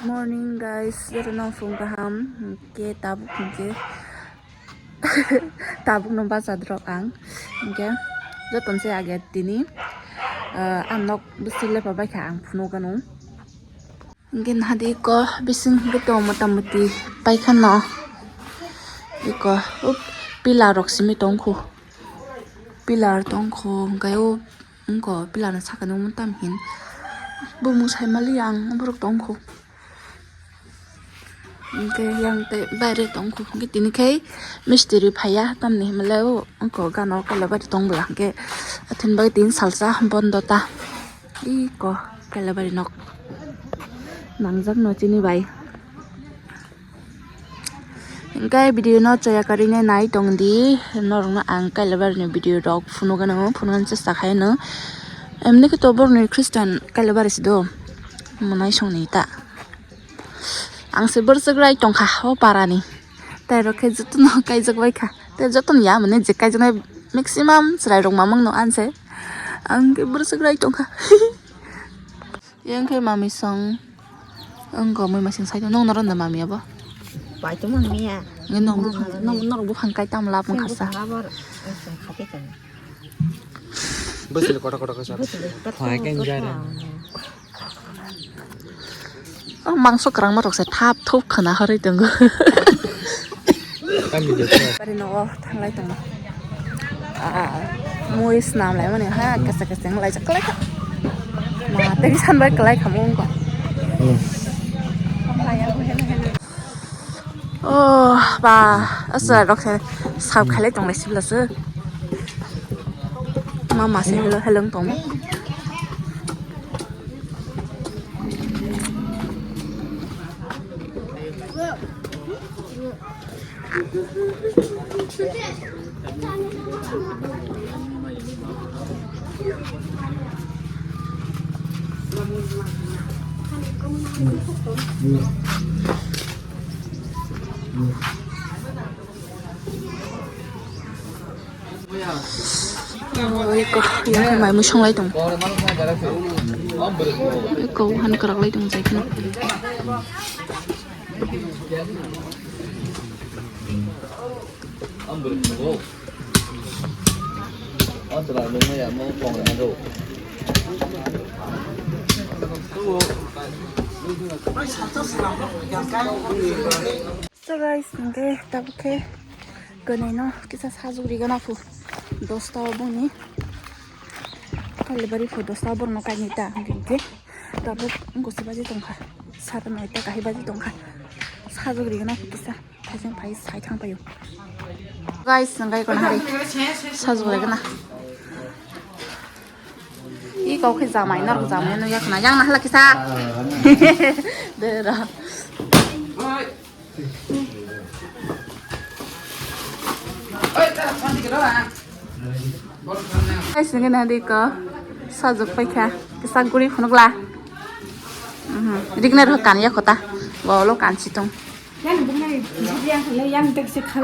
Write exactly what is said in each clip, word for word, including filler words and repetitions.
Morning guys, jotono phung kaham. Hwnkhe tabuk hwnkhe tabukno bachadrok ang. Hwnkhe jotono se age tini, ah, ang nok bwswk lepa baikha ang phunukgano. Hwnkhe nahadi iko bising hwnkhe tongo motamuti paikhano. Iko o pillar rok simi tongkhu. Pillar tongkhu hwnkhe o wngkha pillar ni saka nung tamhin. Bumung saimali ang borok tongkhu. Hwnkhe yang tei baire tongkhu hwnkhe tini khai mistiri phaiya tamni hwnle o wngkha gana o kailabari tong bwla hwnkhe athin bai tin salsa bondo ta. Iko kailabari nok nangjak no chini bai. Hwnkhe video no chaya karwi nai nai tong di, norok no ang kailabari ni video rok phunukgano, phunukna chesta khaino. Emni khe to borok ni Christian kailabari se do, monai song ni ta. Ang se bwrwswk rai tongkha o para ni. Tai rok khe jotono kaijak bai kha. Tai jotono ya mane je kaijaknai maximum chwrai rok mamang no anse. Ang khe bwrwswk rai tongkha. Yang khe mami song. Ang ko mui masing sai nong noron da mami abo. Pai to mang miya. Nge nong buphang, nong, nong buphang kai tam lap khasa. Bwswk kotor kotor kasa. Phai kan jara. O mangso kwrangma rok se thap thup khwna horwi tongo. Bari nogo thanglai tongo. Ah, mui snam lai mani ha, kasa kasa wng lai jak kwlai kha. Ma, tei san bai kwlai kha mung ko. Oh, ba, asa rok se sap khalai tong lai sibla se. Ma, ma se hello, hello tong. Oh, eko, yang khe mai mui songlai tong. Eko, han kwraklai tong jai kheno. So guys, hwnkhe tabuk khe gwnwi no kisa sajwk rigana phu dosta o boni Kailabari phu dosta o borok no kainwi ta hwnkhe tabuk wngkha se baji tongkha sara noita kahai baji tongkha sajwk rigana phu kisa thajeng phai sai thang paio guys hwnkhe kono hari sajwk rigana. I kok khe jamai, norok jamai no yakna, yang na hala kisa. Dera. Ai sini na di ko. Sajwk paikha. Kisa guri phunukla. Mhm. Rigna rok kan yakota. Bolo kan situng.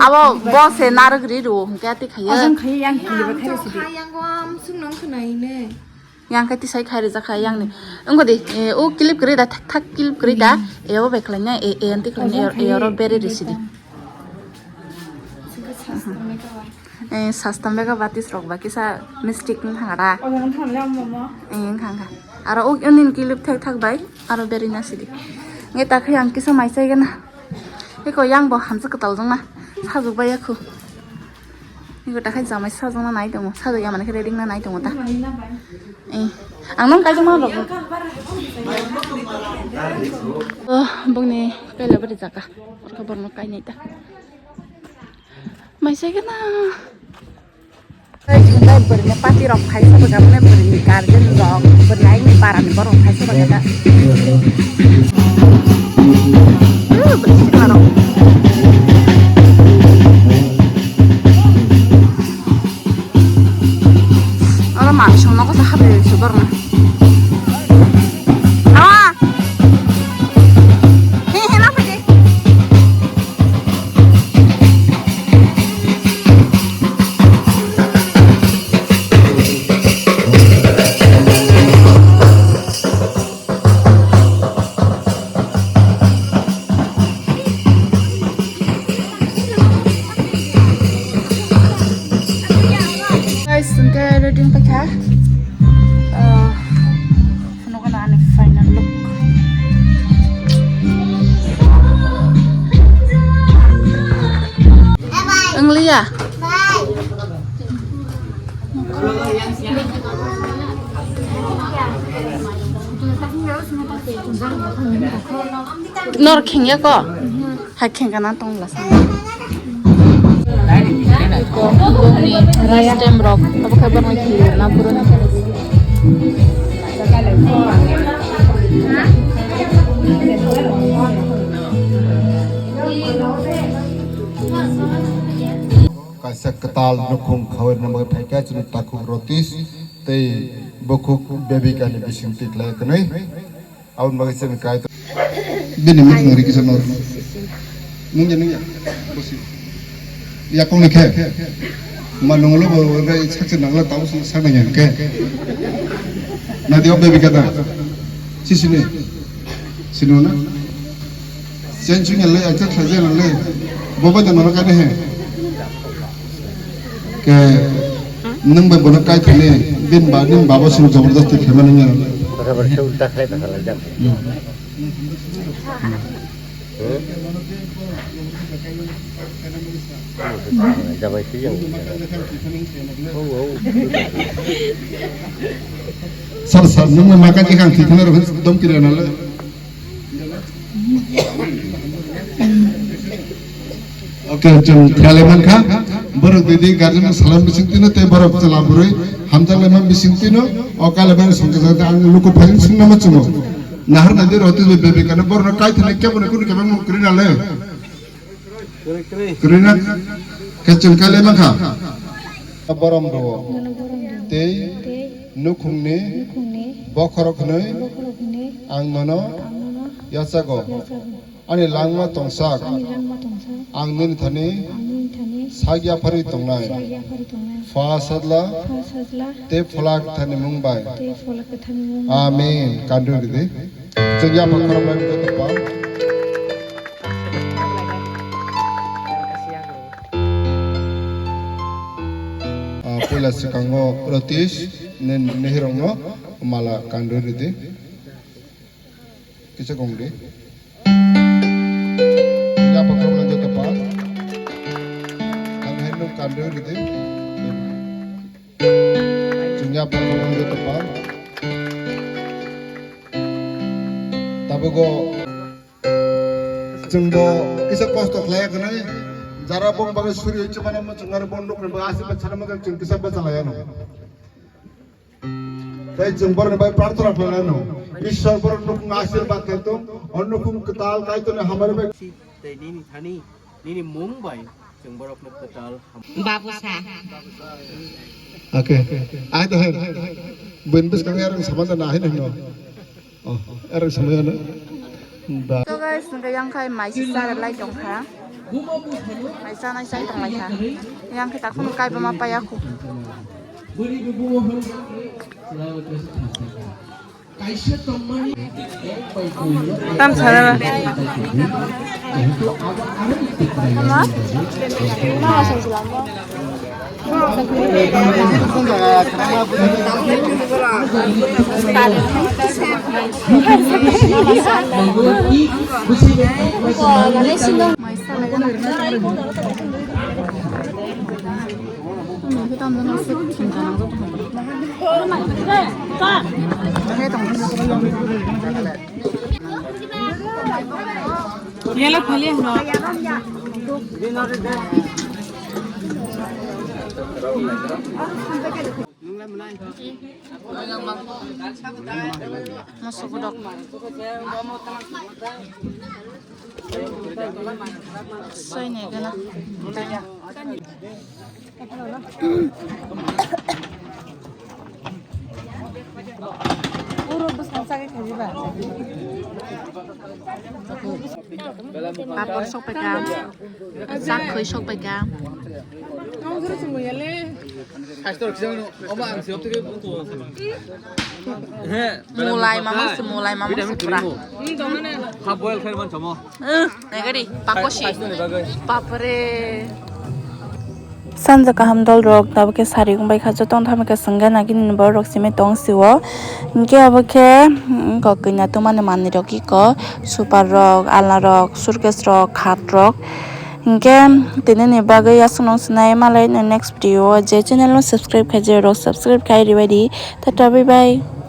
Abo bo se narwk ri rw hwnkhe ati khaiya. Ojong khaiya yang kiliba khai sidi. Yang go am sung nang khwnai ne. Yang khe tisai khai rijak kha yang ni. Wngkha di, e, o clip kwrwi da, thak thak clip kwrwi da. E, o bai khlai na, e, e, anti khlai na, e, e, oro bere risi di. E, sasta mega batis rok ba kisa mistake wng thang da. E, wng thang kha. Aro o, o nin clip thak thak bai, aro bere na si di. Nge ta khe yang kisa mai chai gana. Eko yang bo hamsa kwtal jong na. Sajwk bai ya khu. Eko ta khai jamai sajwk na nai tongo. Sajwk ya mani khe ready na nai tongo ta. Eh, ang nang kaijak ma rok. Oh, bongni kaila bari jaka. Orka borno kainai ta. Mai sai gana. Guys, hwnkhai bwrwini party rok phai sobo kha, mane bwrwini guardian rok, bwrwini ayangni para ni borok phai sobo kha da. Uh, bwrwini sikla rok. Oro mansong nogo sa habri sugar na. Awa. He, he, na pwede. Ya. Nor khengya ko? Hai khengka na tong la sa. Stem rok, abo khe borok khiyana buroni. Kaisa kwtal nukhung khaui rwna bagwi phaikha chini takhuk Rotis tei bukhuk Bebika ni bisingtwi khlai kwnwi. Aboni bagwi chini kai. Bini mung nungri kisa nor. Nungya, nungya. Bosi. Yakung ni khe. Ma nunglo bo rai sakse nangla tau si sakna yang khe. Na dio Bebika da. Sisini. Sinu na. Chen chunga le, acha khaja na le. Boba da nora kane he. Ke nung bai bono kai thani, bin ba, bin baba sung jabardasti khema nung ya. Baba se ulta khai ta khala jam. Hmm. Hmm? Jabai si yang. Oh, oh. Sar, sar, nung makan ikhang si khana ro dom kiri na le. Okay, chwng khlai mankha, borok didi guardian salam bisingtwino tei borok chwla bwrwi hamjaklaima bisingtwino o kalaimani songchajak ang luku phaising swngnama chwngo. Nahar nadi roti bebekano borokno kai thani kebo no kunu kebo mung kwrwi nale. Kwrwi na khe chwng khlai mankha. Borom rwo tei nukhungni bokhorok hwnwi ang nono yachago. Ani langma tongsak. Ani langma tongsak. Ang nini thani. Ang nini thani. Sak yapharwi tongnai. Sak yapharwi tongnai. Pha sajla. Pha sajla. Tei phola kwtharni mung bai. Tei phola kwtharni mung bai. Amen. Kandu ridi. Chwng yapha khoroknai joto pa. Ah, puila swkango Rotish ne-, nehirokno mala kandu ridi. Kisa kong di. Chwng yapha khoroknai joto pa. Ang hai nung kandu ridi. Chwng yapha khoroknai joto pa. Tabugo chwngbo kisa kosto khlai ya khnai. Jara bong bagwi suri hoi chwmano mo chwng aro bon rok ni bagwi asirwad sana mo chwng kisa bachalai ano. Tei chwng borokni bai prarthana khlainai no. Ishwar borok nukhung asirwad khaitong, o nukhung kwtal Kaitorni hamari bai. Tei nini thani, nini mung bai chwng borokno kwtal ham- Babu sa. Okay. Ai to hai. Buin bwskang yarang samanja na hai no. Oh, erang samaya no. Da. So guys, nungkha yang khai mai sisa lai tong kha. Mai sanai sai tong lai kha. Yang khai takhun kai bama paya khu. Tam sana. Yala phali hno. Masuk dok. Soy ne gana. Papor sok paika, sak khoi sok paika. Mulai mama se, mulai mama se pura. Nagari, pakosi. Papre. Sanja kaham dol rok, tabuk khe sari wng bai kha, joto wng tamo khe swngya nagini borok simi tong sio. Hinkhe abo khe, mm, kok kanya tongmani manwi rok iko, super rok, alna rok, suitcase rok, khat rok. Hinkhe tinini bagwi aswkno sinai malai no next video o, je channel no subscribe khai je rok subscribe khai ribai di. Tata bye bye.